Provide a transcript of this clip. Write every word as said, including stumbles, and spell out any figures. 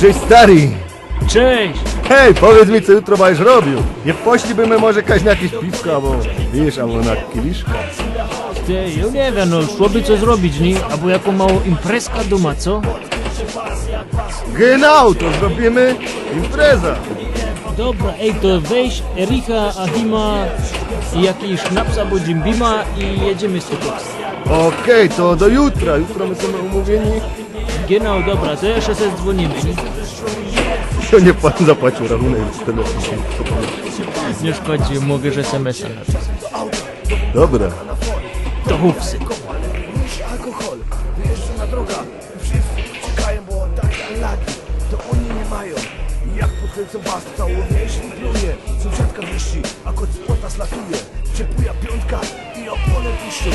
Cześć, stary! Cześć! Hej, powiedz mi, co jutro bydziesz robił? Nie poszlibymy może kaś na jakieś piwko, abo, wiysz, abo na kieliszka? Ty, jŏ niy wiym, no, szłoby co zrobić, niy? Abo jakõ małõ imprezka dōma, co? Genau, to zrobiymy impreza! Dobra, ej, to weź Ericha, Achima i jakiś sznapsa abo Jim Beama i jedziemy z tego. Okej, to do jutra, jutro my sōm umōwiyni. Genau, dobra, to jeszcze se dzwōnimy, niy? To niy pōn zapłacił rachunek z telefōnu. Niy szkodzi, mogę SMS-a napisać. Dobra. To hupsy. Alkohol, wyjeżdża na droga. Wszyscy uciekają, bo takie lagi to oni nie mają. Jak podkręcą bas, całowieczny pluje. Sąsiadka wrzeszczy, a kot z płota slatuje. Ciepłuja piątka i opony puszczą.